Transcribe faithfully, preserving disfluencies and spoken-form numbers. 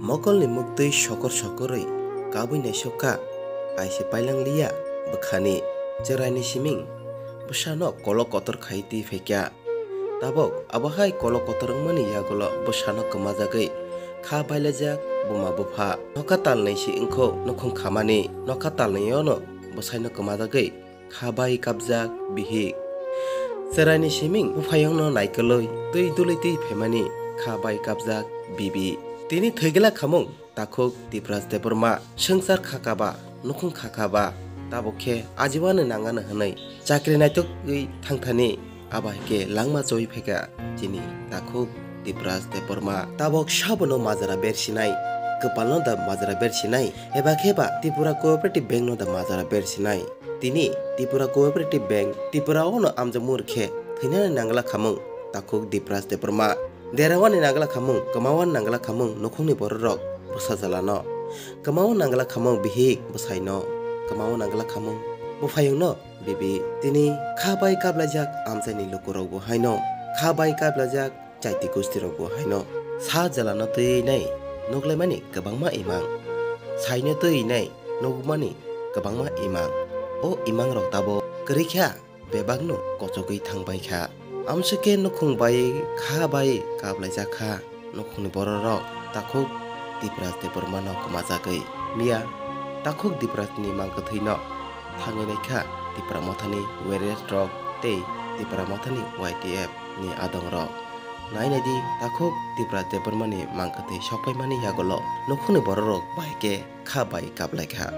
Mokolni muktwi sokor sokorwi kabwi naisokha, aise pailang liya bwkhani. Chwraini siming bwsano kolok kotor khai twi phaikha. Tabok abohai kolok kotor wngmani yagulo bwsano kwmajagwi kha bailajak buma bupha. Nokha talnwi si wngkho nukhung khamani, nokha talnwiono bwsaino kwmajagwi kha bai kapjak bihik. Chwraini siming buphayungno naikolwi twi dulwi twi phaimani kha bai kapjak bibi. Tini thwigwla khamung takhuk Tipraj Debbarma swngchar kha kaba, nukhung kha kaba, tabok khe ajiwani nangano hwnwi chakri naitugwi thangthani, abo hai khe langma choi phaikha chini takhuk Tipraj Debbarma. Tabok sabono majra bersinai, kwpalno da majra bersinai, eba khe ba Tripura Cooperative Bank no da majra bersinai. Tini Tripura Cooperative Bank Tripura o no amjak mur khe thwinani nangla khamung takhuk Tipraj Debbarma. Derawani nangla khamung, kwmawani nangla khamung nukhungni bororok bwsa jalano. Kwmao nangla khamung bihik bwsaino, kwmao nangla khamung buphayungno bibi. Tini kha bai kaplaijak amchaini lukurokbo haino, kha bai kaplaijak chaiti gustirokbo haino. Sa jalano twi nai nuklaimani kwbangma imang, saino twi nai nukmani kwbangma imang. O imangrok tabok kwrwi kha. Bebakno kochogwi thangbai kha. Amswk khe nukhung bai kha bai kaplaijak kha. Nukhungni bororok takhuk Tipraj Debbarmano kwmajagwi. Miya takhuk Tiprajni mangkwthwino thangwi naikha Tipra Mothani warriors rok tei Tipra Mothani Y T F ni adongrok. Nai naidi takhuk Tipraj Debbarmani mangkwthwi sokpaimani yagulo nukhungni bororok bai khe kha bai kaplaikha.